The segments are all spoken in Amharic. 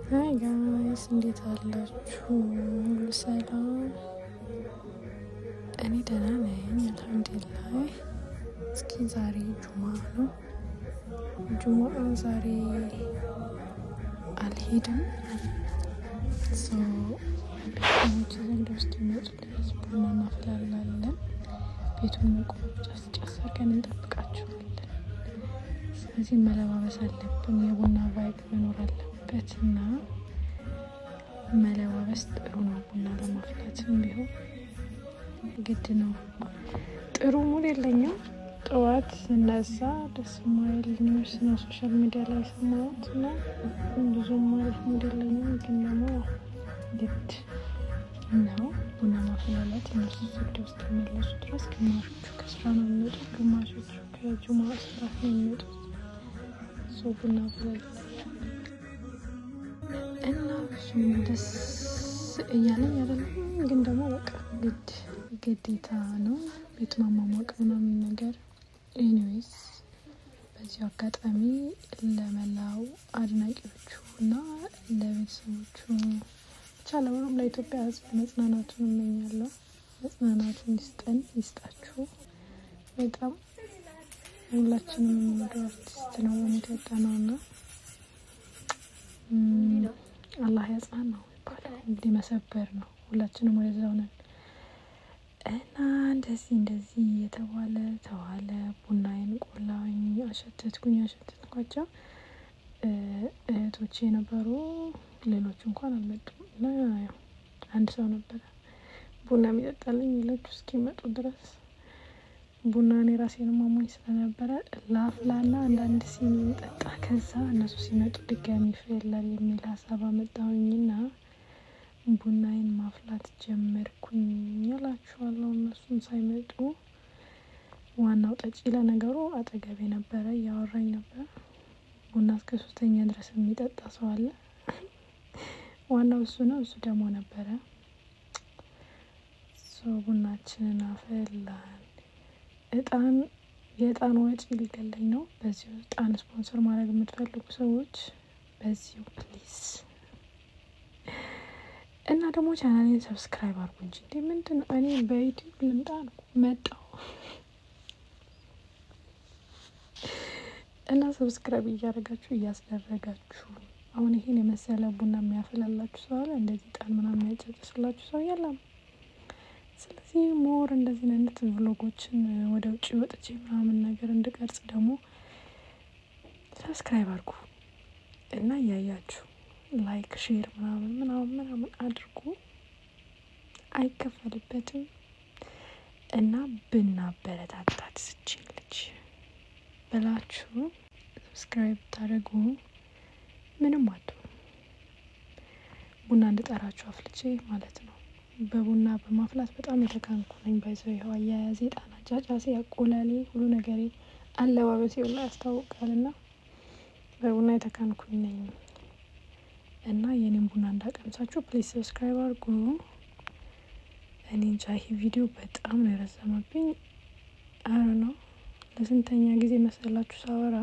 Hi guys፣ እንዴት አላችሁ? ሁሉ ሰላም? እኔ ደህና ነኝ አልሐምዱሊላህ። እስኪ ዛሬ ጁማ ነው። ጁማ ዛሬ አልሄድም። So ቤተሰቦች ዘንድ ውስጥ ይመጡ ድረስ ቡና እናፈላለን። ቤቱን ሞቆ ጨስ ጨስ አድርገን እንጠብቃቸዋለን። ስለዚህ መለባበስ አለብን። የቡና vibe መኖር አለበት እና መለባበስ ጥሩ ነው። ቡና ለማፍላትም ቢሆን ግድ ነው። ጥሩ mood የለኝም። ጠዋት ስነሳ ደስ የማይል news ነው social media ላይ የሰማሁት እና ብዙም አሪፍ mood የለኝም። ግን ደግሞ ግድ ነው ቡና ማፈላለት። እነሱ ስግድ ውስጥ የሚመለሱ ድረስ ግማሾቹ ከስራ ነው የሚመጡት፣ ግማሾቹ ከጁማ ሰላት ነው የሚመጡት። So ቡና አፈላለት እና ብዙም ደስ እያለኝ አይደለም፣ ግን ደግሞ በቃ ግድ ግዴታ ነው ቤት ማሟሟቅ ምናምን ነገር። Anyways፣ በዚሁ አጋጣሚ ለመላው አድናቂዎቹ እና ለቤተሰቦቹ፣ ብቻ ለሁሉም ለኢትዮጵያ ሕዝብ መጽናናቱን እመኛለሁ። መጽናናቱን ይስጠን ይስጣችሁ። በጣም ሁላችንም የምንወደው አርቲስት ነው በሞት ያጣነው እና አላህ ያጽናናው ይባላል። እንግዲህ መሰበር ነው። ሁላችንም ወደዛው ነን እና እንደዚህ እንደዚህ የተባለ ተዋለ። ቡናዬን ቆላሁኝ፣ አሸተትኩኝ፣ አሸተትኳቸው። እህቶቼ የነበሩ ሌሎቹ እንኳን አልመጡም እና ያው አንድ ሰው ነበረ ቡና የሚጠጣልኝ። ሌሎቹ እስኪመጡ ድረስ ቡና እኔ ራሴን አሞኝ ስለነበረ ላፍላና አንዳንድ ሲኒ ጠጣ። ከዛ እነሱ ሲመጡ ድጋሚ ይፈላል የሚል ሀሳብ አመጣሁኝና ቡናዬን ማፍላት ጀመርኩኝ እላችኋለሁ። እነሱም ሳይመጡ ዋናው ጠጪ ለነገሩ አጠገቤ ነበረ፣ እያወራኝ ነበር። ቡና እስከ ሶስተኛ ድረስ የሚጠጣ ሰው አለ። ዋናው እሱ ነው። እሱ ደግሞ ነበረ። So ቡናችንን አፈላን። እጣን የእጣን ወጪ ሊገለኝ ነው። በዚሁ እጣን ስፖንሰር ማድረግ የምትፈልጉ ሰዎች በዚሁ please። እና ደግሞ ቻናሌን subscribe አድርጉ እንጂ እንዴ፣ ምንድን ነው? እኔ በዩቲዩብ ልምጣ ነው መጣው እና subscribe እያደረጋችሁ እያስደረጋችሁ፣ አሁን ይሄን የመሰለ ቡና የሚያፈላላችሁ ሰው አለ? እንደዚህ እጣን ምናምን የሚያጫጭስላችሁ ሰው የለም። ስለዚህ more እንደዚህ አይነት vlog ኦችን ወደ ውጭ ወጥቼ ምናምን ነገር እንድቀርጽ ደግሞ subscribe አድርጉ እና እያያችሁ like፣ share ምናምን ምናምን ምናምን አድርጉ። አይከፈልበትም እና ብናበረታታት ስችን ልጅ ብላችሁ subscribe ታደርጉ ምንም አቱ ቡና እንድጠራችሁ አፍልቼ ማለት ነው። በቡና በማፍላት በጣም የተካንኩ ነኝ። By the way፣ ይኸው አያያዜ፣ ጣና ጫጫሴ፣ አቆላሌ፣ ሁሉ ነገሬ፣ አለባበሴ ሁላ ያስታውቃል። እና በቡና የተካንኩኝ ነኝ እና የኔን ቡና እንዳቀምሳችሁ please subscribe አድርጉ። እኔ እንጃ፣ ይሄ ቪዲዮ በጣም ነው የረዘመብኝ። አረ ነው፣ ለስንተኛ ጊዜ መሰላችሁ ሳወራ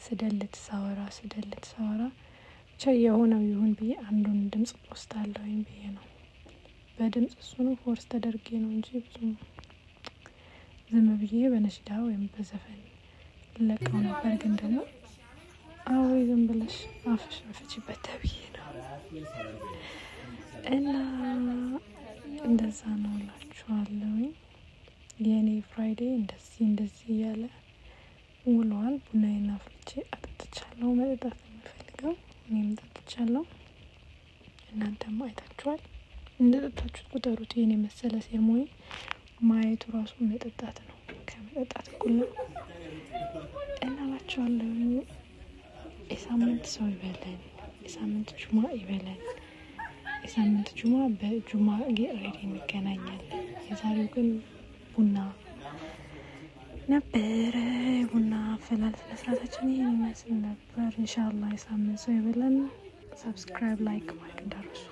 ስደልት፣ ሳወራ ስደልት ሳወራ፣ ብቻ የሆነው ይሁን ብዬ አንዱን ድምጽ post አለሁኝ ብዬ ነው። በድምጽ እሱንም force ተደርጌ ነው እንጂ ብዙም ዝም ብዬ በነሽዳ ወይም በዘፈን ለቀው ነበር። ግን ደግሞ አዎ ዝም ብለሽ አፍሽን ፍቺበት ተብዬ ነው እና እንደዛ ነው እላችኋለሁኝ። የእኔ Friday እንደዚህ እንደዚህ እያለ ውሏል። ቡናዬን አፍልቼ አጠጥቻለሁ። መጠጣት ነው የምፈልገው። እኔም ጠጥቻለሁ። እናንተም አይታችኋል። እንደጠጣችሁት ቁጠሩት። ይሄን የመሰለ ceremony ማየቱ ራሱ መጠጣት ነው፣ ከመጠጣት እኩል ነው እና እላችኋለሁ። የሳምንት ሰው ይበለን። የሳምንት ጁማ ይበለን። የሳምንት ጁማ በጁማ get ready እንገናኛለን። የዛሬው ግን ቡና ነበረ። ቡና አፈላል ስነስርዓታችን ይህን ይመስል ነበር። ኢንሻአላህ የሳምንት ሰው ይበለን። Subscribe፣ like ማድረግ እንዳትረሱ።